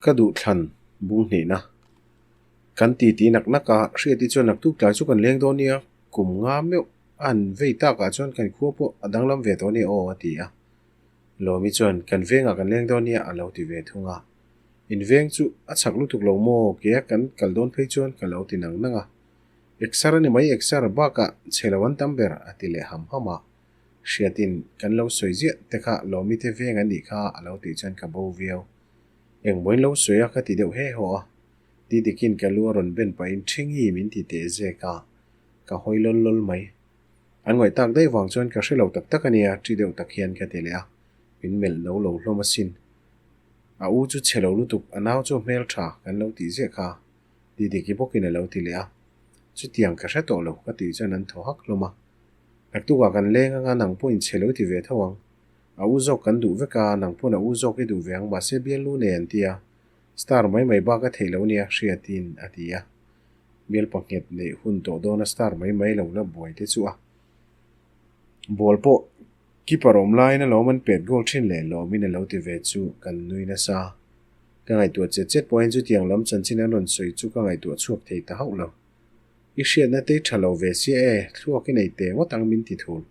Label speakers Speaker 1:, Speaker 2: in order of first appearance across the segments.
Speaker 1: Ka duh thlan bung hnihna. Kan ti ti nak nak a, Hriati chuan naktuk tlai chu kan leng dawn nia, kum nga meuh a han vei takah chuan kan khua pawh a danglam ve tawh nia aw a ti a. Lawmi chuan kan vengah kan leng dawn nia a lo ti ve thung a. In veng chu a chak lutuk lo maw kea kan kal dawn phei chuan ka lo ti nang nang a. Exer a ni mai exer bakah chhe lo an tam ber a ti leh ham ham a. Hriatin kan lo sawi ziah te kha Lawmi te veng an nih kha a lo tih chuan ka bo viau. Engmaw in lo sawi a ka ti deuh he haw a. Ti dikin ka lu a rawn ben pahin Ṭhingi min ti teh zek a, ka hawi lawl lawl mai. An ngaih tak daih vang chuan ka hre lo tak tak a nia, ṭi deuh tak hian ka ti leh a, min melh no lo hlawm asin. A u chu chhe lo lutuk, a nau chu hmel ṭha kan lo tih ziah kha, ti diki bawkin a lo ti leh a. Chutiang ka hre tawh lo ka tih chuan an thaw hak hlawm a. Naktukah kan leng anga nang pawhin chhe lo ti ve tho ang. A u zawk kan duh vek a, nang pawn a u zawk i duh ve ang mahse bialnu nei an ti a, star mai mai bak a theih lo nia Hriatin a ti a. Bial panghet neih hun tawh dawn a star mai mai lo la buai te chu a. Ball pawh keeper awm laiin a lawm an pet goal thin leh lawmin a lo ti ve chu kan nui nasa. Ka ngaihtuah chet chet pawhin chutiang lam chanchin an rawn sawi chu ka ngaihtuah chhuak thei ta hauh lo. I hriatna te i tha lo ve sia e, thluak i nei teh ngawt ang min ti thul.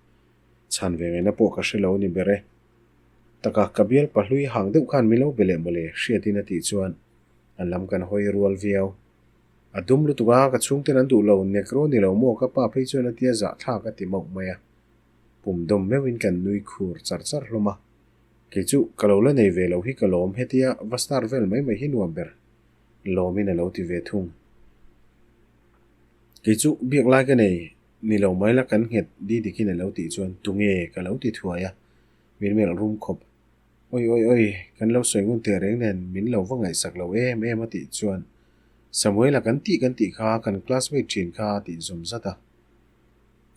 Speaker 1: Chhan ve ngaihna pawh ka hre lo ni ber e. Taka ka bial pahlui hang deuh khan min lo be leh mawle hriatin a tih chuan an lam kan hawi rual viau. A dum lutuk a, ka chhungten an duh lo, Negro ni lo maw ka pa phei chuan a tia zahthlak a ti mauh mai a. Pum dawm meuhin kan nui khur char char hlawm a. Kei chu ka lo la nei ve lo hi ka lawm hetia va star vel mai mai hi nuam ber lawmin a lo ti ve thung. Kei chu biak lai ka nei Ni lo mai la kan nghet di dikin a lo tih chuan tunge ka lo ti thuai a, min melh rum khawp. Oi oi oi, kan lo sawi ngun teh reng nen min lo va ngaihsak lo em em a tih chuan Samuela kan tih kan tih kha kan classmate thin kha a tih zawm zat a.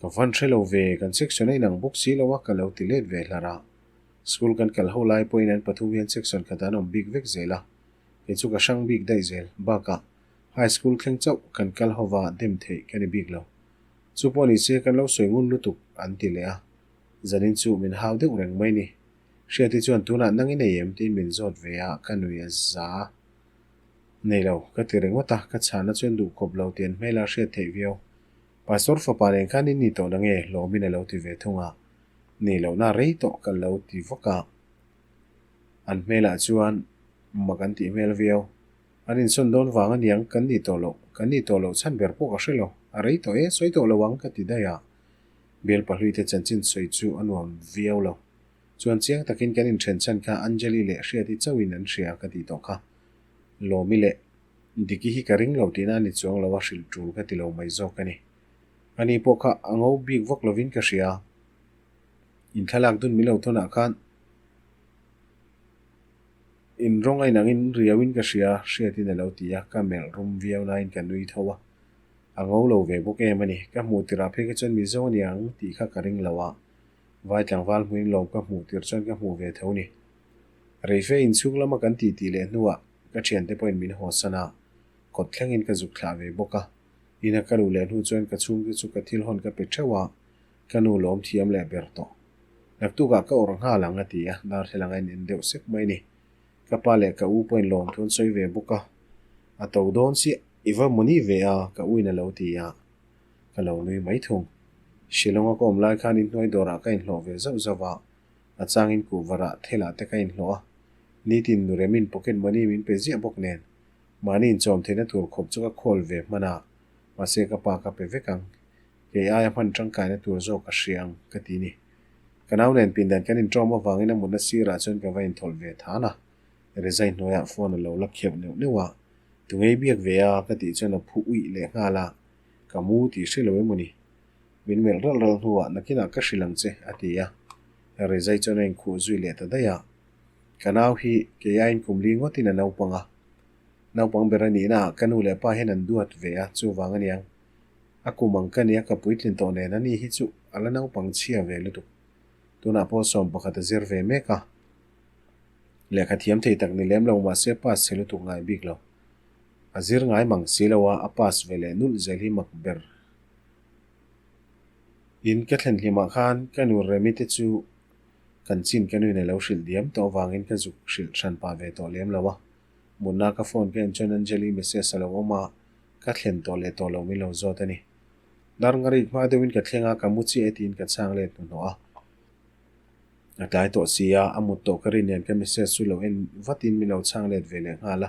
Speaker 1: Ka van hre lo ve, kan section a inang bawk si lo a ka lo ti let ve hlar a. School kan kal ho lai pawhin an pathum hian section khat an awm bik vek zel a, kei chu ka hrang bik daih zel. Bakah High school thleng chauh kan kal hova dem theih ka ni bik lo. Chu pawh ni se kan lo sawi ngun lutuk an ti leh a. Zanin chu min hau deuh reng mai ni. Hriati chuan tunah nang i nei em tiin min zawt ve a, ka nui a za. Nei lo, ka ti ringawt a, ka chhahna chuan duh khawp lo tian hmela hriat theih viau. Pastor fapa nen khan in ni tawh na nge hlawmin a lo ti ve thung a. Nei lohna rei tawh ka lo ti vak a. An hmelah chuan mak an tih hmel viau. An insawn dawn vang aniang kan nih tawh loh, kan nih tawh loh chhan ber pawh ka hre lo, a rei tawh e, sawi tawh lo ang ka ti daih a. Bial pahluite chanchin sawi chu a nuam viau lo. Chuan chiang takin kan inthen chhan kha Anjali leh Hriati chauhin an hria ka tih tawh kha. Lawmi leh Diki hi ka ring lo tihna a ni chuang lo a hrilh tul ka ti lo mai zawk a ni. Ani pawh kha a ngo bik vak lovin ka hria. Inthlalak dun min lo thawnah khan In rawng a inangin riauin ka hria, hriatin a lo ti a, ka melh rum viau nain ka nui tho a. A ngo lo ve bawk em a ni, ka hmuh tirah phei kha chuan Mizo a ni ang tih kha ka ring lo a, vai tlangval hmuin lawm ka hmuh tir chuan ka hmuh ve tho ni. Reife inchhung lama kan tih tih leh hnuah ka thiante pawhin min hawsan a, kawt thlengin ka zuk thlah ve bawk a. Ina ka luh leh hnu chuan ka chhungte chu ka thil hawn ka pe theuh a, Ka nu lawm thiam leh ber tawh. Naktukah ka awrh nghal ang a ti a, darthlalang a in en deuh sek mai ni. Ka pa leh ka u pawhin lawm thu an sawi ve bawk a. A to dawn chiah, i va mawni ve a, ka u in a lo ti a. Ka lo nui mai thung. Shillong a ka awm lai khan inhnuai dawrah ka inhlawh ve zauh zauh a, a changin kuhvarah thelah te ka inhlawh a. Nitin nu Remin pocket money min pe ziah bawk nen, mahni inchawm theihna tur khawp chu ka khawl ve hman a, mahse ka pa ka pe vek ang. Kei aia hman tangkaina tur zawk a hria ang ka ti ni. Ka nau nen pindan kan inṭawm avangin a mutna sirah chuan ka va inthawlh ve than a. Rezai hnuaiah phone a lo la kheuh neuh neuh a, tu ngei biak ve a ka tih chuan a phu uih leh nghal a, ka mu tih hre lo emaw ni. Min melh ralh ralh hnuah nakinah ka hrilh ang che a ti a. Rezai chuan a inkhuh zui leh ta daih a. Ka nau hi kei aiin kum li ngawtin a naupang a. Naupang ber a nihnaah ka nu leh pa hian an duat ve a, chuvang aniang. A kum ang ka nia ka puitlin tawh nen ani hi chu a la naupang chhia ve lutuk. Tunah pawh 11 a zir ve mek a. Lehkha thiam thei tak ni lem lo mahse pass chhe lutuk ngai bik lo. A zir ngai mang si lo a, a pass ve leh nulh zel hi mak ber. In ka thlen hlimah khan ka nu Remi te chu kan chin ka nuin a lo hrilh diam tawh avangin ka zuk hrilh hran pah ve tawh lem lo a. Mutna ka phone ka en chuan Anjali message a lo awm a, ka thlen tawh leh tawh lo min lo zawt a ni. Dar ngarik hma deuhin ka thleng a, ka mu chiah e tiin ka chhang let hnuhnawh a. A tlai tawh si a, a mut tawh ka rin nen ka message chu lo en vatin min lo chhang let ve leh nghal a.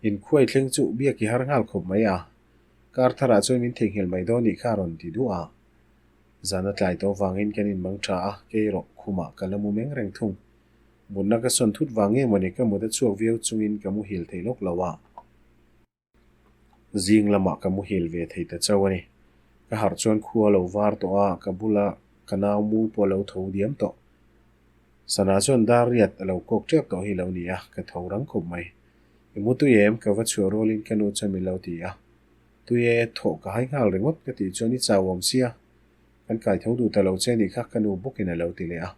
Speaker 1: Inkhuai thleng chu biak i har nghal khawp mai a, kar tharah chuan min theihnghilh mai dawn nih kha a rawn ti duh a. Zan a tlai tawh vangin kan inmang tha a, kei erawh khumah ka la mu meng reng thung. Mutna ka sawn thut vang nge mawni ka mut a chhuak viau chungin ka muhil thei lawk lo a. Zing lamah ka muhil ve thei ta chauh a ni. Ka harh chuan khua lo var tawh a, ka bula ka nau mu pawh a lo tho diam tawh. Sana chuan dar riat a lo kawk tep tawh hi lo ni a, ka tho rang khawp mai. I mu tui em? Ka va chhuah rualin ka nu chuan min lo ti a. Tui e, thawh ka hai nghal ringawt ka tih chuan i chau awm sia. Kan kai tho duh ta lo che nih kha ka nu bawkin a lo ti leh a.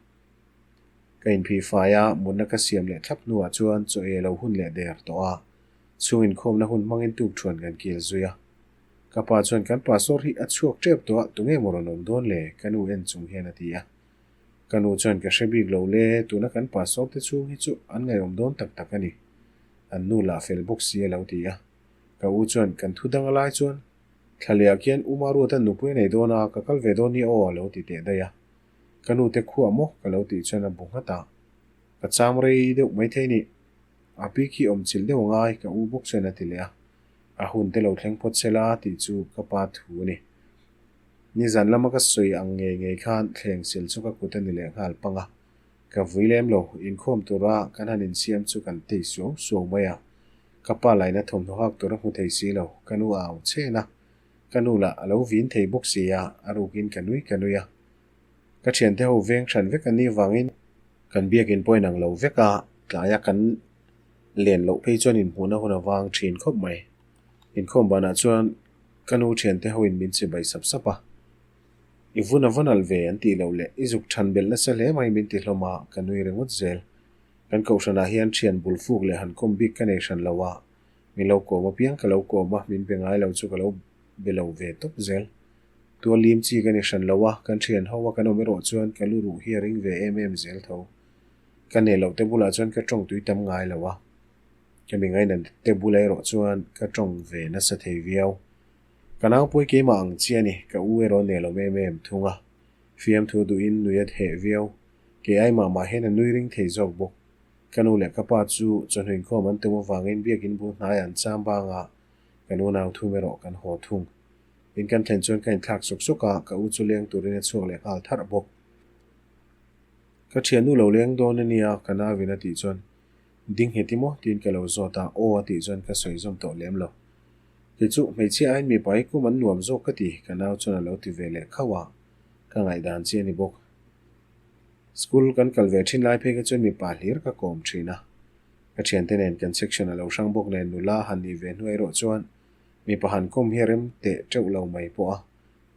Speaker 1: Ka inphih fai a, mutna ka siam leh thlap hnuah chuan chaw ei a lo hun leh der tawh a. Chhung inkhawmna hun hmangin tuk thuan kan kil zui a. Ka pa chuan kan pastor hi a chhuak tep tawh a, tunge maw rawn awm dawn le? Ka nu en chung hian a ti a. Ka nu chuan ka hre bik lo le, tuna kan pastor te chhung hi chu an ngaihawm dawn tak tak a ni. An nu lah fel bawk si a lo ti a. Ka u chuan kan thu dang a lai chuan, Thlalehah khian U Maruata nupui a nei dawn a, ka kal ve dawn nia aw a lo ti teh daih a. Ka nu te khuah maw? Ka lo tih chuan a bu nghat a. Ka cham rei deuh maithei ni. A pi khi awm chilh deuh angai, ka u bawk chuan a ti leh a. A hun te lo thleng phawt se la tih chu ka pa thu a ni. Nizan lama ka sawi ang ngei ngei khan thleng sil chu ka kut a ni leh nghal pang a. Ka vui lem lo, inkhawm tura kan han insiam chu kan tei suau suau mai a. Ka pa laina thawmhnaw hak tur a hmu thei si lo, ka nu a au chhen a. Ka nu lah a lo vin thei bawk si a, a rukin ka nui ka nui a. Ka thiante ho veng hran vek an nih vangin kan biakin pawh inang lo vek a, tlaia kan len loh phei chuan inhmuhna hun a vang thin khawp mai. Inkhawm banah chuan ka nu thiante hoin min chibai sap sap a, I vun a va nalh ve an tih loh leh i zuk than belh nasa hle mai min ti hlawm a, ka nui ringawt zel. Kan kohhranah hian thian bul fuk leh han kawm bik ka nei hran lo a, min lo kawm apiang ka lo kawm a, min be ngai lo chu ka lo be lo ve tawp zel. Tual lim chi ka ni hran lo a, kan thian ho a kan awm erawh chuan ka lu ruh hi a ring ve em em zel tho. Ka neh loh te bulah chuan ka tawng tui tam ngai lo a, ka mi ngaina te bulah erawh chuan ka tawng ve nasa thei viau. Ka naupui keimah ang chi a ni, ka u erawh neh lo em em thung a. Fiamthu duhin nui a theh viau, kei ai mah mah hian a nui ring thei zawk bawk. Ka nu leh ka pa chu chawhnu inkhawm an tum avangin biakin bul hnaiah an cham bang a, kan unau thum erawh kan haw thung. In kan thlen chuan ka inthlak suk suk a, ka u chu leng turin a chhuak leh nghal tharh bawk. Ka thiannu lo leng dawn a nia, ka nauin a tih chuan ding nghet i maw? tiin ka lo zawt a, aw a tih chuan ka sawi zawm tawh lem lo. Kei chu hmeichhia aiin mipa hi kum an nuam zawk ka ti, ka nau chuan a lo ti ve leh khauh a, ka ngaihdan chi a ni bawk. School kan kal ve thin lai phei kha chuan mipa hlir ka kawm thin a, ka thiante nen kan section a lo hrang bawk nen nula han nih ve hnuai erawh chuan Mipa han kawm hi a rem teh teuh lo mai pawh a,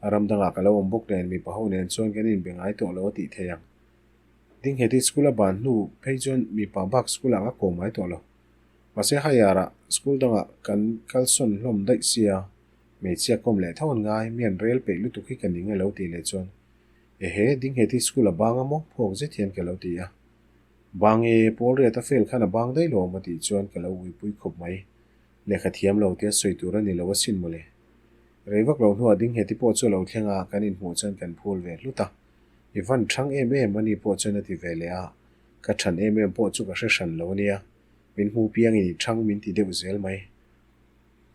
Speaker 1: a ram dangah ka lo awm bawk nen mipa ho nen chuan kan inbe ngai tawh lo a tih theih ang. Dingheti school a ban hnu phei chuan mipa bak school ah ka kawm ngai tawh lo. Mahse higher ah school dangah kan kalsawn hlawm daih sia, hmeichhia kawm leh tho an ngai, mi an rel peih lutuk hi ka ning a lo tih leh chuan ehe Dingheti school a bang a maw phawk zet hian ka lo ti a. Bang e, Paul Riata fail khan a bang daih lo awm a tih chuan ka lo uipui khawp mai. Lehkha thiam lo tia sawi tur a ni lo asin mawle. Rei vak lo hnuah ding nghet i pawh chu a lo thleng a, kan inhmuh chuan kan phul ve hlut a. I van thang em em a ni pawh chuan a ti ve leh a, ka than em em pawh chu ka hre hran lo a nia, min hmu piangin i thang min ti deuh zel mai.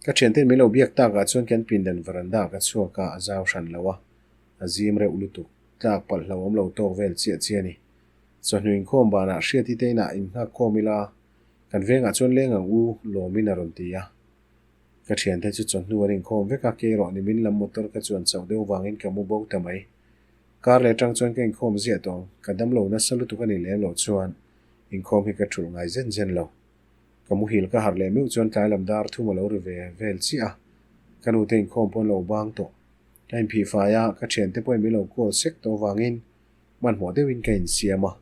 Speaker 1: Ka thianten min lo biak takah chuan kan pindan veranda ka chhuak a, a zau hran lo a, a zim reuh lutuk, tlak palh hlauhawm lo tawk vel chiah chiah a ni. Chawhnu inkhawm banah Hriati te inah innghak khawm ila, Kan vengah chuan leng ang u, Lawmin a rawn ti a. Ka thiante chu chawhnu an inkhawm vek a, kei erawh nimin lam motor ka chuan chauh deuh vangin ka mu bo ta mai. Kar leh atang chuan ka inkhawm ziah tawh ang, ka damlo nasa lutuk a nih lem loh chuan inkhawm hi ka thulh ngai zen zen lo. Ka muhil ka harh leh meuh chuan tlai lam dar thum a lo ri ve vel chiah a, ka nute inkhawm pawh an lo bang tawh. Ka inphih fai a, ka thiante pawhin min lo call sek tawh vangin Hmanhmawh deuhin ka insiam a,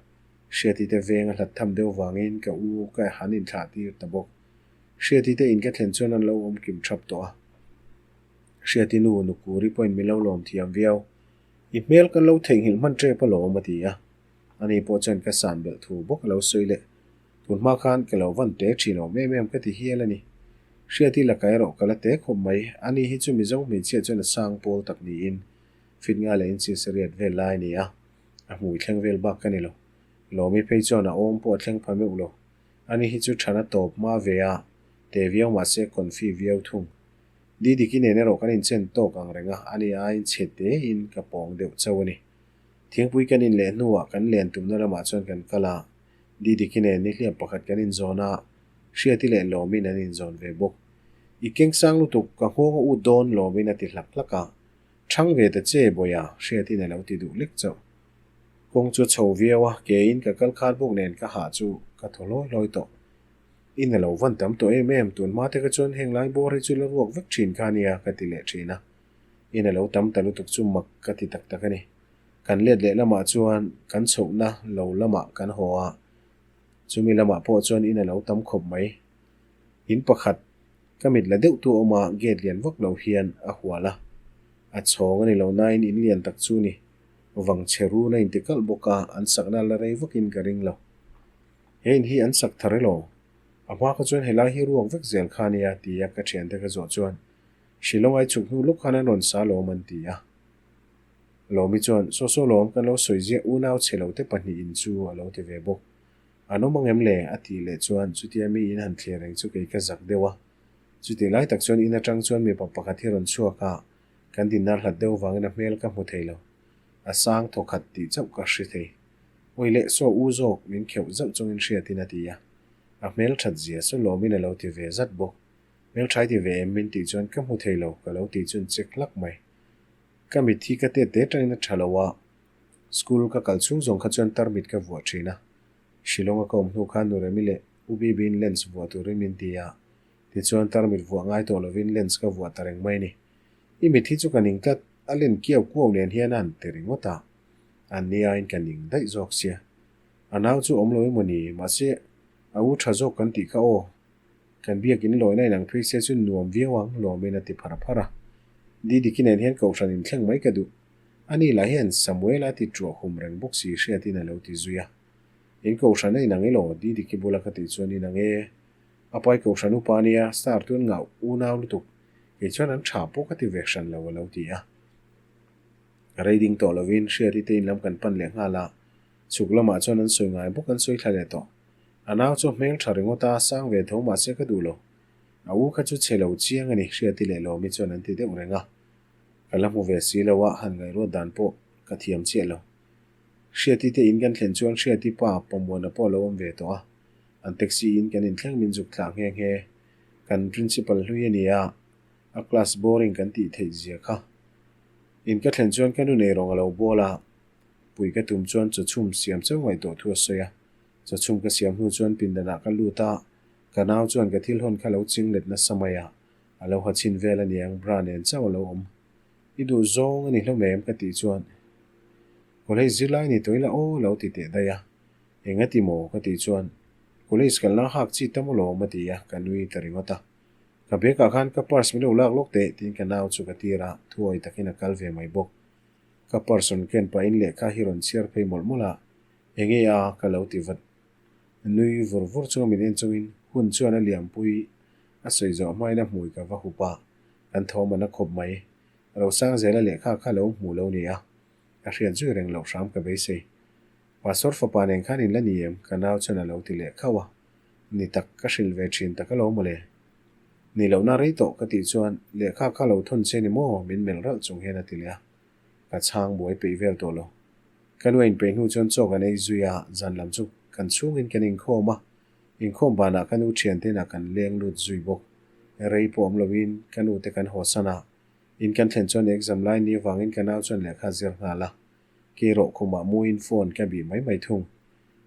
Speaker 1: Hriati te veng a hlat tham deuh vangin ka u ka han inthlah tir ta bawk. Hriati te in ka thlen chuan an lo awm kim thap tawh a. Hriati nu Nukuri pawhin min lo lawm thiam viau. I hmel kan lo theihnghilh hman tep alawm a ti a. Ani pawh chuan ka san belh thu bawk a lo sawi leh. Tun hma khan ka lo van te thin awm em em ka ti hial a ni. Hriati laka erawh ka la te khawp mai. Ani hi chu Mizo hmeichhia chuan a sang pawl tak niin fit nga leh inches riat vel lai a ni a, a hmui thleng vel bak ka ni lo. Lawmi phei chuan a awm pawh a thleng pha meuh lo. Ani hi chu thana tawp hma ve a, te viau mahse confi viau thung. Didiki nen erawh kan inchen tawk ang reng a, ani aiin chhe tein ka pawng deuh chauh a ni. Thingpui kan in leh hnuah kan len tumna lamah chuan kan kal a, Didiki nen nihliap pakhat kan inzawn a, Hriati leh Lawmin an inzawn ve bawk. I keng sang lutuk, ka nghawng a ut dawn Lawmin a ti hlak hlak a, Thang ve ta che Bawiha, Hriatin a lo ti duh lek chauh. Kawng chu a chho viau a, keiin ka kal khat bawk nen ka hah chu ka thaw hlawi hlawi tawh. In a lo van tam tawh em em, tun hma te kha chuan heng lai bawr hi chu la ruak vek thin kha nia ka ti leh thin a. In a lo tam ta lutuk chu mak ka ti tak tak a ni. Kan let leh lamah chuan kan chhohna lo lamah kan haw a, chumi lamah pawh chuan in a lo tam khawp mai. In pakhat ka mit la deuh tu a awm a, gate lian vak lo hian a hual a. A chhawng a ni lo nain in lian tak chu ni. Vang chhe run a inti kalh bawk a, an sakna la rei vakin ka ring lo. He in hi an sak thar elaw? A hma kha chuan helai hi ruak vek zel kha nia tia ka thiante ka zawh chuan Shillong ai chhuk hnu lawk khan an rawn sa lawm an ti a. Lawmi chuan, Saw saw lawm, kan lo sawi ziah unau chhe lo te pahnihin chu a lo ti ve bawk. An awm ang em le? a tih leh chuan chutia mi in han thlir reng chu kei ka zak deuh a. Chutih lai tak chuan in atang chuan mipa pakhat hi rawn chhuak a, kan dinnar hlat deuh vangin a hmel ka hmu thei lo. A sang thawkhat tih chauh ka hre thei. Awi leh saw u zawk min kheuh zauh chungin hriatin a ti a. A hmel that zia saw lawmin a lo ti ve zat bawk. Hmelthai ti ve em min tih chuan ka hmu thei lo ka lo tih chuan check hlak mai. Ka mit hi ka tet te tangin a tha lo a, school ka kal chhung zawng kha chuan tarmit ka vuah thin a. Shillong a ka awm hnu khan Nuremi leh U Bibi'n lens vuah turin min ti a, tichuan tarmit vuah ngai tawh lovin lens ka vuah ta reng mai ni. I mit hi chu ka ning tlat, a len kiau kuau nen hian a han ti ringawt a. An ni aiin ka ning daih zawk sia. A nau chu awm lo emaw ni, mahse a u tha zawk kan tih kha aw. Kan biakin lawina inang phei se chu nuam viau ang, lawmin a ti phar phar a. Didiki nen hian kohhran inthleng mai ka duh. Ani lah hian Samuela a ti ṭuah hum reng bawk si hriatin a lo ti zui a. In kohhran a inang elaw? Didiki bula ka tih chuan inang e. A pai kohhran upa ania, star tun ngah unau lutuk. Kei chuan an ṭha pawh ka ti ve hran lo a lo ti a. Rei ding tawh lovin Hriati te in lam kan pan leh nghal a, chhuk lamah chuan an sawi ngai bawk an sawi thla leh tawh. A nau chu hmel tha ringawt a, sang ve tho mahse ka duh lo. A u kha chu chhe lo chiang a ni, Hriati leh Lawmi chuan an ti deuh reng a. Ka la hmu ve si lo a, han ngaihruat dan pawh ka thiam chiah lo. Hriati te in kan thlen chuan Hriati pa Pawmuana pawh a lo awm ve tawh a, an taxi in kan inthleng min zuk thlah nghe nghe. Kan principal hlui a ni a, a class boring kan tih theih zia kha. In ka thlen chuan ka nu nei rawng a lo bawl a, pui ka tum chuan chawchhum siam chauh ngaihtuah thu a sawi a. Chawchhum ka siam hnu chuan pindanah ka lut a, ka nau chuan ka thil hawn kha lo ching let nasa mai a, a lo ha chhin vel aniang bra nen chauh a lo awm. I duh zawng a ni hlawm em? ka tih chuan College zirlai ni tawh ila aw lo ti teh daih a, eng a ti maw? ka tih chuan College kalna hak chi tam alawm a ti a, ka nui ta ringawt a. Ka bag ah khan ka purse min lo lak lawk teh tiin ka nau chu ka tir a, thuawi takin a kal ve mai bawk. Ka purse rawn ken pahin lehkha hi rawn chhiar phei mawlh mawlh a, enge a ka lo ti vat. Nui vur vur chunga min en chungin hun chuan a liampui a sawi zawh hmain a hmui ka va hup a, kan thawm an a khawp mai. Rosangzela lehkha kha lo hmu lo ni a, ka hriat zui reng loh hram ka beisei. Pastor fapa nen khan in la ni em? Ka nau chuan a lo ti leh khauh a. Ni tak, ka hrilh ve thin tak alawm mawle. Ni lohna rei tawh ka tih chuan lehkha kha lo thawn che ni maw? Min melh ralh chung hian a ti leh a. Ka chhang buai peih vel tawh lo. Ka nu a inpeih hnu chuan chaw kan ei zui a, zan lam chu kan chhungin kan inkhawm a. Inkhawm banah ka nu thiante inah kan leng lut zui bawk. Rei pawh awm loin ka nu te kan haw san a. In kan thlen chuan exam lai ni avangin ka nau chuan lehkha a zir nghal a. Kei rawh khumah muin phone ka bih mai mai thung.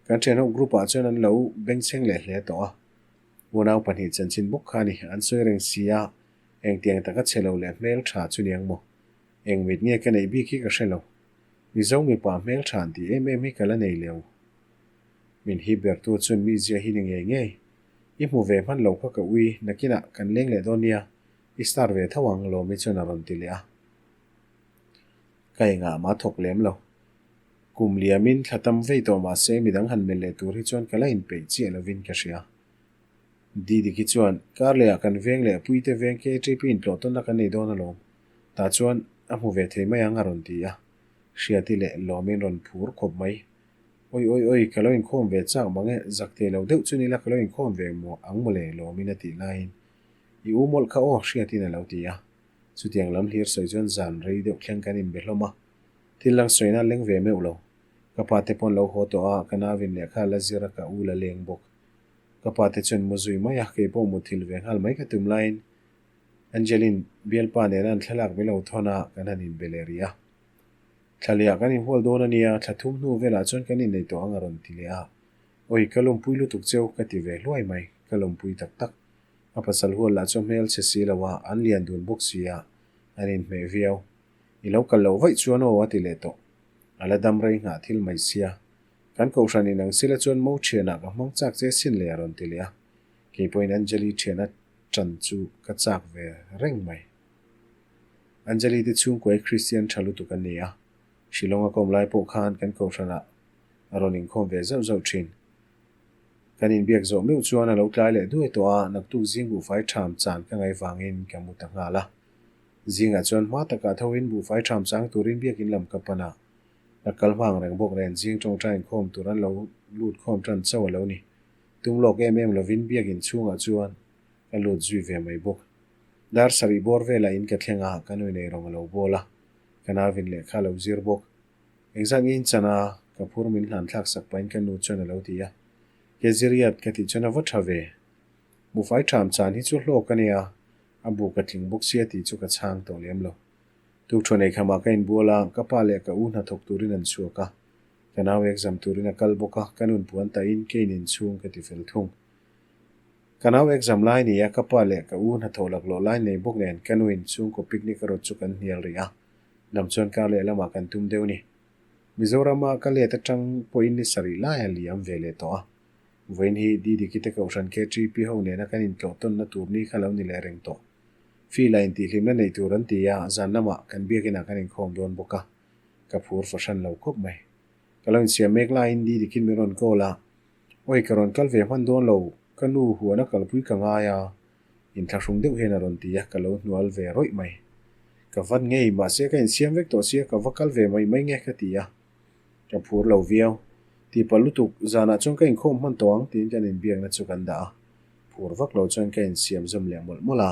Speaker 1: Kan thianho group ah chuan an lo bengchheng leh hle tawh a. Unau pahnih chanchin bawk kha a ni, an sawi reng si a, engtiang taka chhe lo leh hmel tha chu niang maw? Eng mit nge ka neih bik hi ka hre lo. Mizo mipa hmel tha an tih em em hi ka la nei leu. Min hip ber tu chuan mi zia hi ni ngei ngei. I hmu ve hman lo kha ka ui, nakinah kan leng leh dawn nia, i star ve tho ang Lawmi chuan a rawn ti leh a. Ka engah mah thawk lem lo. Kum liamin thla tam vei tawh mah se midang han melh leh tur hi chuan ka la inpeih chiah lovin ka hria. Didiki chuan, Karlehah kan veng leh Puite veng KTP intlawh tawnna kan nei dawn alawm. Tah chuan a hmu ve thei mai ang a rawn ti a. Hriati leh Lawmin rawn phur khawp mai. Oi oi oi, ka lo inkhawm ve chak mang e, zak thei lo deuh chu nila ka lo inkhawm ve maw ang mawle Lawmin a tih laiin I u mawlh kha aw Hriatin a lo ti a. Chutiang lam hlir sawi chuan zan rei deuh thleng kan inbe hlawm a. Thil lang sawina leng ve meuh lo. Ka pa te pawn lo haw tawh a, ka nauvin lehkha la zir a ka u la leng bawk. Ka pa te chuan mu zui mai a, kei pawh muthilh ve nghal mai ka tum laiin Angeline bialpa nena an thlalak min lo thawn a, kan han inbe leh rih a. Thla lehah kan inhual dawn a nia, thla thum hnu velah chuan kan innei tawh ang a rawn ti leh a. Awi, ka lawmpui lutuk cheu ka ti ve hluai mai, ka lawmpui tak tak. A pasal hual lah chu hmel chhe si lo a, an lian dun bawk si a, an inhmeh viau. I lo kal loh vaih chuan aw a ti leh tawh. A la dam rei nghah thil mai sia. Kan kohhran in ang sila chuan mo thianah ka hmang chak che sin le a rawn ti leh a. Kei pawhin Anjali thiana tan chu ka chak ve reng mai. Anjali te chhungkuai Kristian tha lutuk an ni a. Shillong a kawm lai pawh khan kan kohhranah a rawn inkhawm ve zauh zauh thin. Kan inbiak zawh meuh chuan a lo tlai leh duai tawh a, naktuk zing buhfai tham chan ka ngaih vangin ka mu ta nghal a. Zingah chuan hma takah thoin buhfai tham chang turin biakin lam ka pan a. Ka kal hmang reng bawk nen zing tawngtai inkhawm tur an lo lut khawm tan chauh a lo ni. Tum lawk em em lovin biakin chhungah chuan ka lut zui ve mai bawk. Dar sarih bawr velah in ka thleng a, ka nui nei rawng a lo bawl a, ka nauvin lehkha a lo zir bawk. Engzat nge in chan a, ka phur min hlan thlak sak pahin ka nu chuan a lo ti a. Ke ziriat ka tih chuan a va tha ve. Buhfai tham chan hi chu hlawk a nia, a bu ka tling bawk sia tih chu ka chhang tawh lem lo. Tukṭhaw nei khamah ka inbual a, ka pa leh ka u hnathawk turin an chhuak a, ka nau exam turin a kal bawk a, ka nun puan tahin kein inchhung ka ti fel thung. Ka nau exam lai ni a, ka pa leh ka u hnathawh laklawh lai nei bawk nen ka nu inchhungkaw picnic a rawt chu kan hnial rih a, lam chuan kar leh lamah kan tum deuh ni. Mizorama ka let atang pawhin ni sarih lai a liam ve leh tawh a, vawiin hi Didiki te Kohhran KTP ho nena kan intlawh tawnna tur ni kha lo ni leh reng tawh. Fila intihhlimna nei tur an ti a, zan lamah kan biakinah kan inkhawm dawn bawk a, ka phur fahran lo khawp mai. Ka lo insiam mek laiin Didikin min rawn call a, Awi ka rawn kal ve hman dawn lo, ka nu huan a kalpui ka ngai a, inthlahrung deuh hian a rawn ti a, ka lo hnual ve rawih mai. Ka van ngei, mahse ka insiam vek tawh sia, ka va kal ve mai mai nge ka ti a, ka phur lo viau. Tihpalh lutuk, zanah chuan ka inkhawm hman tawh ang tiin kan inbiakna chu kan dah a. Phur vak lo chuan ka insiam zawm leh mawlh mawlh a.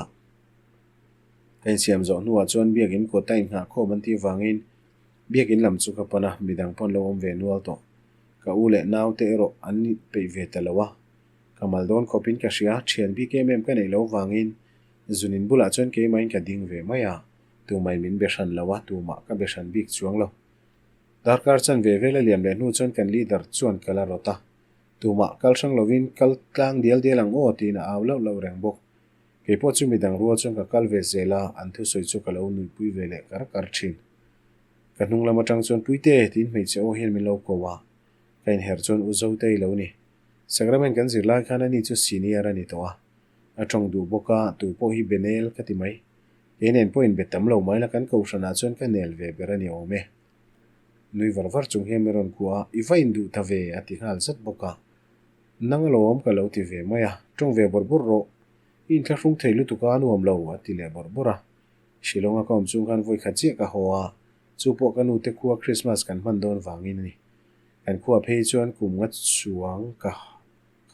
Speaker 1: Ka insiam zawh hnuah chuan biakin kawt a inghah khawm an tih avangin biakin lam chu ka pan a, midang pawn lo awm ve nual tawh. Ka u leh naute erawh an peih ve ta lo a. Ka mal dawn khawpin ka hria, thian bik em em ka neih lo vangin zunin bulah chuan keimahin ka ding ve mai a, tumai min be hran lo a, tumah ka be hran bik chuang lo. Darkar chan ve vel a liam leh hnu chuan kan leader chuan ka la rawt a, Tumah kal hrang lovin kal tlang dial dial ang aw tiin a au lauh lauh reng bawk. Kei pawh chu midang rual chuan ka kal ve zel a, an thusawi chu ka lo nuihpui ve leh kar kar thin. Ka hnung lam atang chuan Puite tiin hmeichhe aw hian min lo ko a, ka inherh chuan U Zotei lo ni. Sacrament kan zir lai khan ani chu senior a ni tawh a, a tawng duh bawk a, tu pawh hi be nel ka ti mai. Kei nen pawh inbe tam lo mai la kan kohhranah chuan ka nel ve ber a ni awm e. Nui var var chung hian min rawn kuah a, I va induh ta ve a ti nghal zat bawk a. Nang alawm ka lo ti ve mai a, tawng ve bawrh bawrh rawh. I inthlahrung thei lutuk a, a nuam lo a ti leh bawrh bawrh a. Shillong a ka awm chung khan vawi khat chiah ka haw a, chu pawh ka nute khua Christmas kan hman dawn vangin a ni. Kan khua phei chuan kum nga chuang ka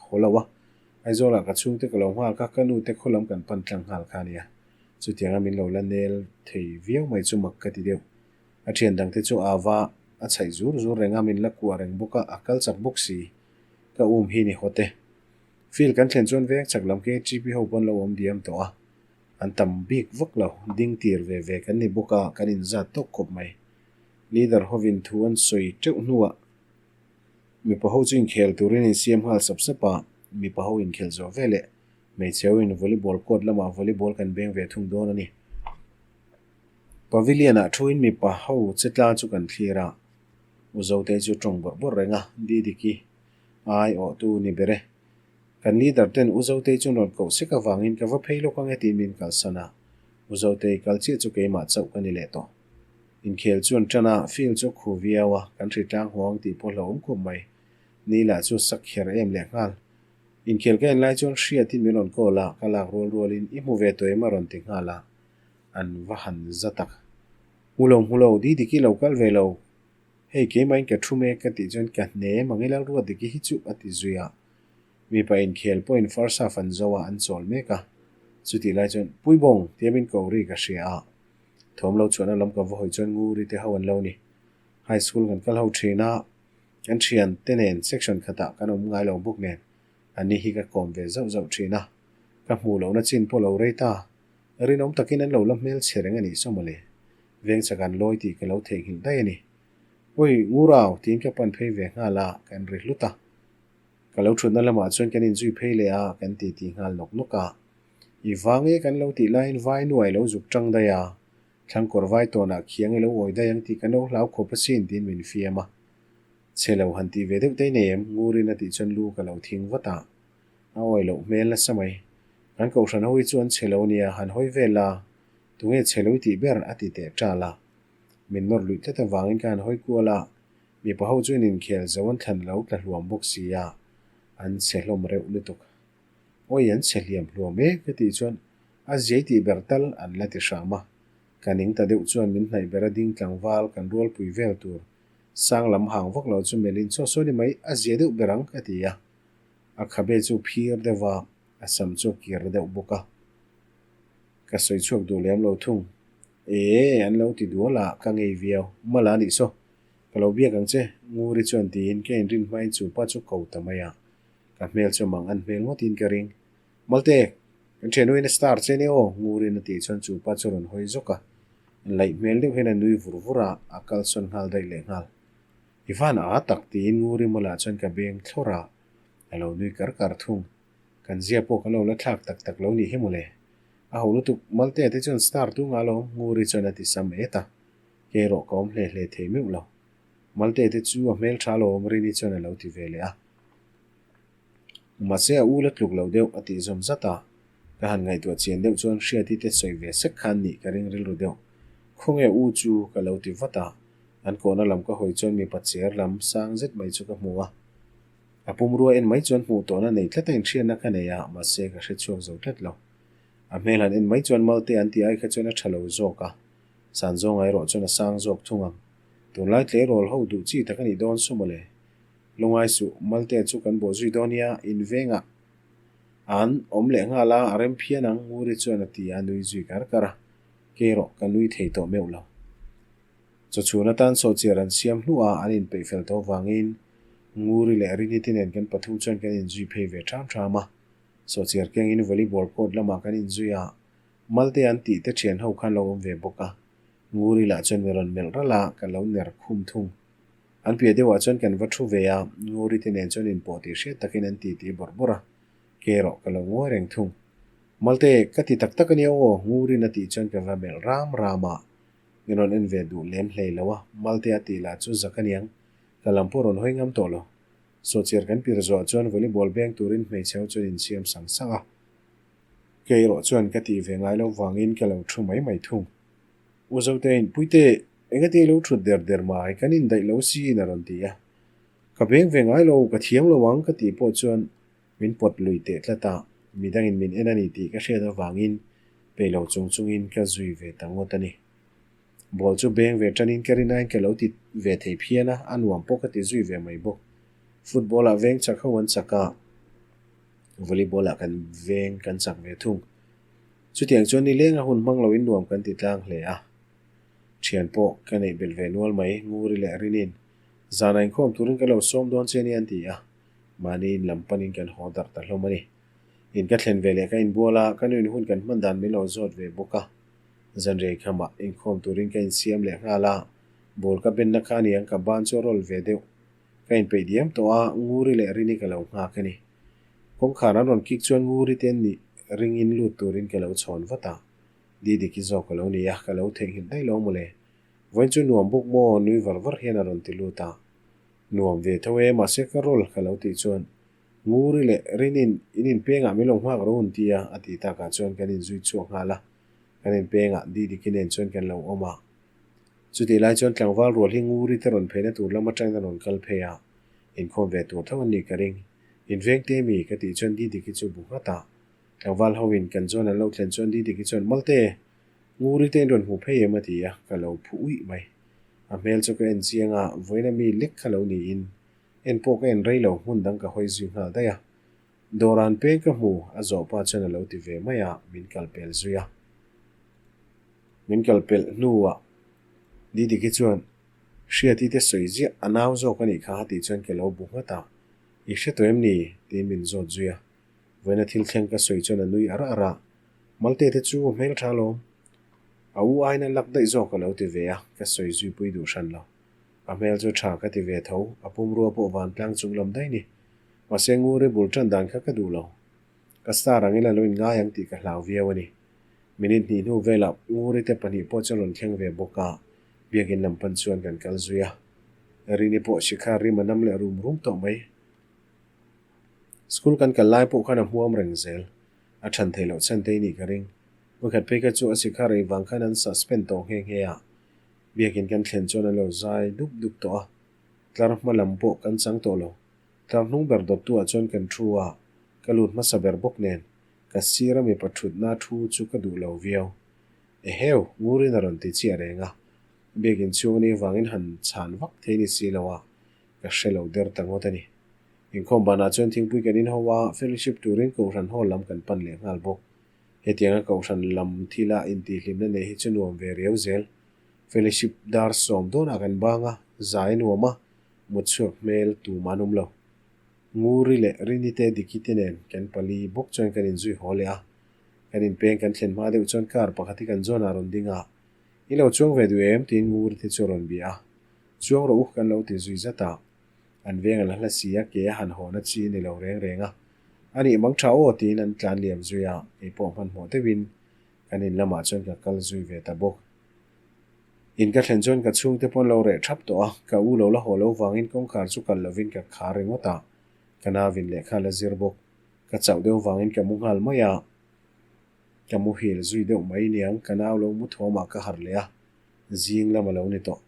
Speaker 1: haw lo a, Aizawlah ka chhungte ka lo nghak a, ka nute khaw lam kan pan tlang nghal kha a nia. Chutianga min lo la nel thei viau mai chu mak ka ti deuh. A thian dangte chu a va a chhaih zur zur reng a, min la kuah reng bawk a, a kal chak bawk si. Ka um hi ni hawt e. Field kan thlen chuan veng chak lam KGP ho pawn lo awm diam tawh a, an tam bik vak lo, ding tir ve ve kan ni bawk a, kan inzat tawk khawp mai. Leader hovin thu an sawi teuh hnuah mipa ho chu inkhel turin insiam nghal sap sap a, mipa ho inkhel zawh veleh hmeichhe ho in volleyball court lamah volleyball kan beng ve thung dawn a ni. Pavilion-ah thuin mipa ho che tlang chu kan thlir a, U Zotei chu tawng bawrh bawrh reng a, Didiki ai awhtu ni ber e. Kan leader ten U Zotei chu rawn koh sek avangin ka va phei lawk ange tiin min kalsan a, U Zotei kal chiah chu keimah chauh ka ni leh tawh. Inkhel chu an ṭan a, field chu a khu viau a, kan hri tlang haw ang tih pawh hlauhawm khawp mai. Ni lah chu sak kher em leh nghal. Inkhel ka en lai chuan hriatin min rawn call a, ka lak rual rualin i hmu ve tawh em a rawn ti nghal a, an va han za tak. Hmu lo hmu lo, Didiki lo kal ve lo, hei keimahin ka thu mek ka tih chuan ka hne mang ila Ruatdiki hi chu a ti zui a. Mipa inkhel pawhin first half an zo a, an chawl mek a. Chutih lai chuan Puibawng tia min ko ri ka hria a, thawm lo chhuahna lam ka va hawi chuan Nguri te ho an lo ni. High school kan kal ho thin a, kan thian te nen section khatah kan awm ngai lo bawk nen ani hi ka kawm ve zauh zauh thin a, ka hmuh lohna chin pawh lo rei ta. Rinawm takin an lo la hmel chhe reng a nih saw mawle. Veng chak an lawi tih ka lo theihnghilh daih a ni. Awi, Ngurau, tiin ka pan phei ve nghal a, kan ri hlut a. Ka lo thutna lamah chuan kan inzui phei leh a, kan titi nghal nawk nawk a. I vang e kan lo tih laiin vai nuai lo zuk tang daih a, thlangkawr vai tawnah khiang i lo awi daih ang tih kan lo hlau khawp asin tiin min fiam a. Chhe lo han tih ve deuh te nei em? Ngurin a tih chuan lu ka lo thing vat a. A awi loh hmel nasa mai. Kan kohhran ho hi chu an chhe lo nia, han hawi vel a, tunge chhe lo i tih ber? a ti teh ṭal a. Min nawr luih tlat avangin ka han hawi kual a, Mipa ho chuan inkhel zo an thlan lo tla hluam bawk si a, an chhe hlawm reuh lutuk. Awi an chhe hliam hluam e ka tih chuan a ziai tih ber tal an la ti hram a. Ka ning ta deuh chuan min hnaih ber a ding tlangval kan rualpui vel tur sang lam hang vak lo chu melhin chaw saw ni mai a zia deuh ber ang ka ti a. A khabe chu phir deuh a, a sam chu a kir deuh bawk a. Ka sawi chhuak duh lem lo thung. Ee an lo ti dual a, ka ngei viau. Mala nih saw. Ka lo biak ang che, Nguri chuan tiin ka inrin hmain chu pa chu ko ta mai a. Ka hmel chu mang an hmel ngawtin ka ring. Malte, kan thiannuin a star che nia aw, Nguri'n a tih chuan chu pa chu rawn hawi zawk a. Laih hmel deuh hian a nui vur vur a, a kalsawn nghal daih leh nghal. I van a tak tiin Nguri mawlah chuan ka beng thlawr a, a lo nui kar kar thung. Kan zia pawh kan lo la thlak tak tak lo nih hi mawle. A ho lutuk, Malte te chuan star tu nga lo, Nguri chuan a ti sam et a. Kei erawh ka awm hle hle thei meuh lo. Malte te chu a hmel tha lo awm Rini chuan a lo ti ve leh a. Mahse a u la tluk lo deuh a tih zawm zat a. Ka han ngaihtuah chian deuh chuan Hriati te sawi ve sek khan nih ka ring rilru deuh. Khawnge u chu ka lo ti vat a. An kawhna lam ka hawi chuan mipa cher lam sang zet mai chu ka hmu a. A pumrua en mai chuan hmuh tawhna nei tlat a inhriatna ka nei a, mahse ka hre chhuak zo tlat lo. A hmel han en mai chuan Malte an tih ai kha chuan a tha lo zawk a. San zawnga erawh chuan a sang zawk thung ang. Tunlai tleirawl ho duh chi tak a nih dawn saw mawle. Lungai suh, Malte chu kan bawh zui dawn nia, in vengah an awm leh nghal a, a rem phian ang, Nguri chuan a ti a, nui zui kar kar a. Kei erawh ka nui thei tawh meuh lo. Chawchhun atan sawhchiar an siam hnuah an inpeih fel tawh avangin Nguri leh Riniti nen kan pathum chuan kan inzui phei ve ṭham ṭham a. Sawhchiar kengin volleyball court lamah kan inzui a, Malte an tih te ṭhian ho khan lo awm ve bawk a. Nguri lah chuan mi rawn melh ralh a, ka lo ner khum thung. An piah deuhah chuan kan va ṭhu ve a, Nguri te nen chuan inpawh tih hriat takin an titi bawrh bawrh a, kei erawh ka lo ngawi reng thung. Malte, ka ti tak tak a nia aw, Nguri'n a tih chuan ka va melh ram ram a. Min rawn en ve duh lem hlei lo a, Malte a tih lah chu zak a niang, ka lam pawh rawn hawi ngam tawh lo. Sawhchiar kan pir zawh chuan volleyball beng turin hmeichhe ho chuan insiam sang sang a. Kei erawh chuan ka tih ve ngai lo vangin ka lo thu mai mai thung. U Zotein, Puite, engati i lo thut der der mai, kan indaih lo siin a rawn ti a. Ka beng ve ngai lo, ka thiam lo ang ka tih pawh chuan min pawt lui teh tlat a, midangin min en a ni tih ka hriat avangin peih lo chung chungin ka zui ve ta ngawt a ni. Ball chu beng ve tanin ka rin aiin ka lo ti ve thei phian a, a nuam pawh ka ti zui ve mai bawk. Football-ah veng chak ho an chak a. Volleyball-ah kan veng kan chak ve thung. Chutiang chuan nileng a hun hmang loin nuam kan ti tlang hle a. Thian pawh ka neih belh ve nual mai, Nguri leh Rinin zana inkhawm turin ka lo sawm dawn che nia an ti a, mahni in lam panin kan haw darh ta hlawm a ni. In ka thlen ve leh ka inbual a, ka nuin hun kan hman dan min lo zawt ve bawk a. Zanriai khamah inkhawm turin ka insiam leh nghal a, ball ka benna kha aniang ka ban chu a rawl ve deuh. Ka inpeih diam tawh a, Nguri leh Rini ka lo nghak a ni. Kawngkhar an rawn kik chuan Nguri te an nih ringin lut turin ka lo chhawn vat a. Didiki zawk ka lo ni a, ka lo theihnghilh daih lo mawle. Vawiin chu nuam bawk maw? nui var var hian a rawn ti lut a. Nuam ve tho e, mahse ka rawl ka lo tih chuan Nguri leh Rinin in inpengah min lo nghak ro un ti a, a tih takah chuan kan inzui chhuak nghal a. Kan inpengah Didiki nen chuan kan lo awm a. Chutih lai chuan tlangval rual hi Nguri te rawn pheina tur lam atangin a rawn kal phei a, inkhawm ve tur tho an nih ka ring. Inveng te mi? ka tih chuan Didiki chu bu nghat a. Tlangval ho in kan zawn an lo thlen chuan Didiki chuan, Malte! Nguri te in rawn hmu phei em? a ti a, ka lo phu uih mai. A hmel chu ka en chiang a, vawiina mi lek kha lo niin en pawh ka en rei lo, hmun dang ka hawi zui nghal daih a. Dawran peng ka hmu, a zawh pa chuan a lo ti ve mai a, min kal pel zui a. Min kal pelh hnuah Didiki chuan, Hriati te sawi ziah, a nau zawk a nih kha a tih chuan ka lo bu nghat a, I hre tawh em ni? tiin min zawt zui a. Vawiina thil thleng ka sawi chuan a nui ar ar a, Malte te chu hmel tha alawm. A u aiin a lak daih zawk a lo ti ve a, ka sawi zui pui duh hran lo. A hmel chu tha ka ti ve tho, a pumrua pawh vantlang chung lam daih ni. Mahse Nguri bul tan dan kha ka duh lo. Ka star angin a lo inngai ang tih ka hlau viau a ni. Minute hnih hnu velah Nguri te pahnih pawh chu a rawn thleng ve bawk a, biakin lam pan chuan kan kal zui a. Rini pawh Shikhar rim a nam leh rum rum tawh mai. School kan kal lai pawh khan a hmuam reng zel. A than theih loh chhan te i nih ka ring. Vawikhat phei kha chu a Shikhar ei vang khan an suspend tawh nghe nghe a. Biakin kan thlen chuan an lo zai dup dup tawh a. Tlar hma lam pawh kan chang tawh lo. Tlar hnung ber dawttu ah chuan kan thu a, ka lut hmasa ber bawk nen ka sir a mipa thutna thu chu ka duh lo viau. Eheu, Ngurin a rawn ti chiah reng a, biakin chhung anih avangin han chhan vak thei ni si lo a, ka hre lo der ta ngawt a ni. Inkhawm banah chuan thingpui kan inho a, fellowship turin Kohhran hall lam kan pan leh nghal bawk. Hetianga Kohhran lam thila intihhlimna nei hi chu nuam ve riau zel. Fellowship dar sawm dawnah kan bang a, zai nuam a, mutchhuak hmel tum an awm lo. Nguri leh Rini te Diki te nen kan pali bawk chuan kan inzui haw leh a. Kan inpeng kan thlen hma deuh chuan car pakhat hi kan zawnah a rawn ding a, I lo chuang ve duh em? tiin Nguri te chu a rawn bia a. Chuang rawh u kan lo ti zui zat a. An veng a la hla si a, ke a han haw na chi a ni lo reng reng a. A nih mang tha aw tiin an tlan liam zui a, kei pawh hmanhmawh deuhin kan in lamah chuan ka kal zui ve ta bawk. In ka thlen chuan ka chhungte pawn lo reh thap tawh a, ka u lo la haw lo vangin kawngkhar chu kal lovin ka khar ringawt a, ka navin lehkha la zir bawk. Ka chauh deuh vangin ka mu nghal mai a, ka muhil zui deuh mai niang ka nau lo mu thawmah ka harh leh a, zing lam a lo ni tawh.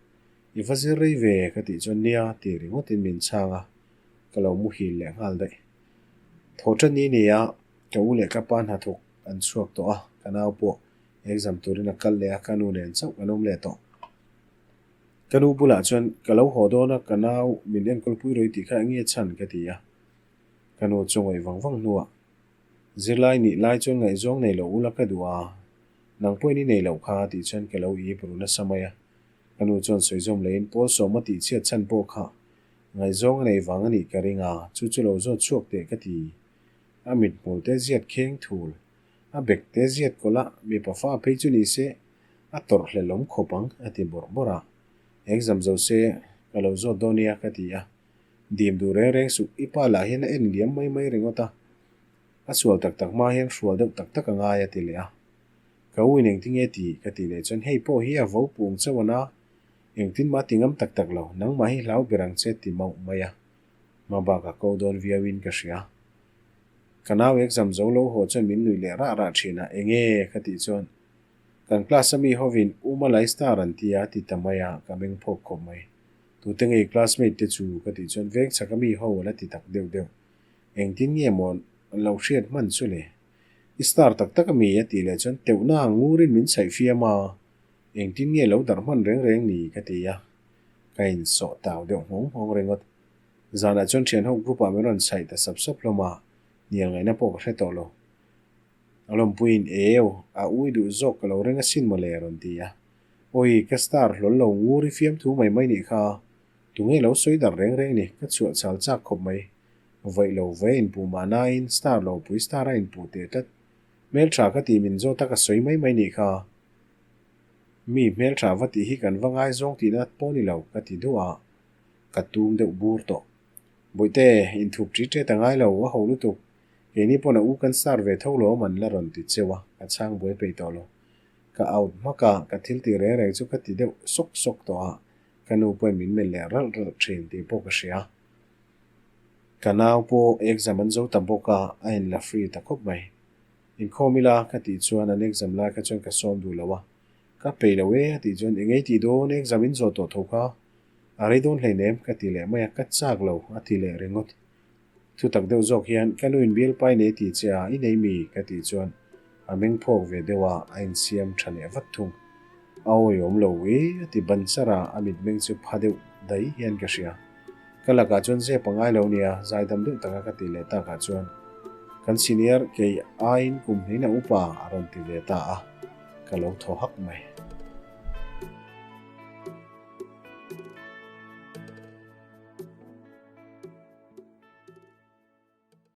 Speaker 1: I va zir rei ve ka tih chuan nia ti ringawtin min chhang a, ka lo muhil leh nghal daih. Thaw tan ni nia, ka u leh ka pa hnathawk an chhuak tawh a, ka nau pawh Exam turin a kal leh a, ka nu nen chauh kan awm leh tawh. Ka nu bulah chuan ka lo haw dawn a, ka nau min enkawl pui rawih tih kha eng nge chhan ka ti a. Ka nu chu ngaih vang vang hnuah, Zirlai nih lai chuan ngaihzawng nei lo ula ka duh a, nang pawhin i nei loh kha tih chuan ka lo ip ru nasa mai a. Ka nu chuan sawi zawm leiin Pawl sawma tih chhiat chhan pawh kha ngaihzawng a nei vang a nih ka ring a, chu chu lo zawt chhuak teh ka ti. A mithmul te ziat kheng thul. A bek te ziat kawlh a, mipa fa phei chu ni se, a tawrh hlelawm khawp ang, a ti bawrh bawrh a. Exam zo se, ka lo zawt dawn nia, ka ti a. Dim duh reng reng suh, i pa lah hian a en liam mai mai ringawt a. A sual tak tak hma hian hrual deuh tak tak a ngai, a ti leh a. Ka u in engtin nge ti? ka tih leh chuan, hei pawh hi a vo pung chauh a na, engtin mah ti ngam tak tak lo, nangmah hi hlau ber ang che, ti mauh mai a. Hma bak a ko dawn viau in ka hria. Ka nau exam zo lo haw chuan min nuih leh rah rah thin a, enge? ka tih chuan kan class a mi hovin U Malai star an ti a ti ta mai a, ka meng phawk khawp mai. Tute ngei classmate te chu? ka tih chuan veng chhak a mi ho a la ti tak deuh deuh. Engtin nge maw an lo hriat hman chu le? I star tak tak a mi? a tih leh chuan teuhna ngurin min chhaih fiam a, engtin nge lo darh hman reng reng ni? ka ti a, ka insawh tau deuh nghawng nghawng ringawt. Zanah chuan thianho group ah min rawn chhaih ta sap sap hlawm a, hnial ngaihna pawh ka hre tawh lo. A lawmpuiin Eu, a ui duh zawk ka lo reng asin mawle a rawn ti a. Awi, ka star hlawl lo ngur i fiamthu mai mai nih kha, tunge lo sawi darh reng reng ni, ka chhuah chal chak khawp mai. Vaih lo vaih a inpuh mahnain star lo pui star a inpuh teh tlat. Hmeltha ka tih min zawt a ka sawi mai mai nih kha. Mi hmeltha va tih hi kan va ngaizawng tihna pawh ni lo ka ti duh a. Ka tum deuh bur tawh. Bawihte, inthup ṭi ṭet a ngai lo, a ho lutuk. Keini pawn a u kan star ve tho lawm an la rawn ti cheu a, ka chhang buai peih tawh lo. Ka out hmak a, ka thil tih reng reng chu ka ti deuh sawk sawk tawh a, ka nu pawhin min melh leh ralh ralh ṭhin tih pawh ka hria. Ka nau pawh exam an zo ta bawk a, a inla free ta khawp mai. Inkhawm ila ka tih chuan an exam lai kha chuan ka sawm duh lo a. Ka peih lo e a tih chuan eng ei tih dawn exam in zawh tawh tho kha a rei dawn hleinem ka ti leh mai a, ka chak lo a ti leh ringawt. Thutak deuh zawk hian ka nu in bialpa i nei tih che a, i nei mi? ka tih chuan a meng phawk ve deuh a, a insiam tha leh vat thung. A awihawm lo e a ti ban char a, a mitmeng chu pha deuh daih hian ka hria. Ka lakah chuan zep a ngai lo nia, zaidam deuh taka ka tih leh takah chuan kan senior kei aiin kum hleina upa a rawn ti ve ta a, ka lo thaw hak mai.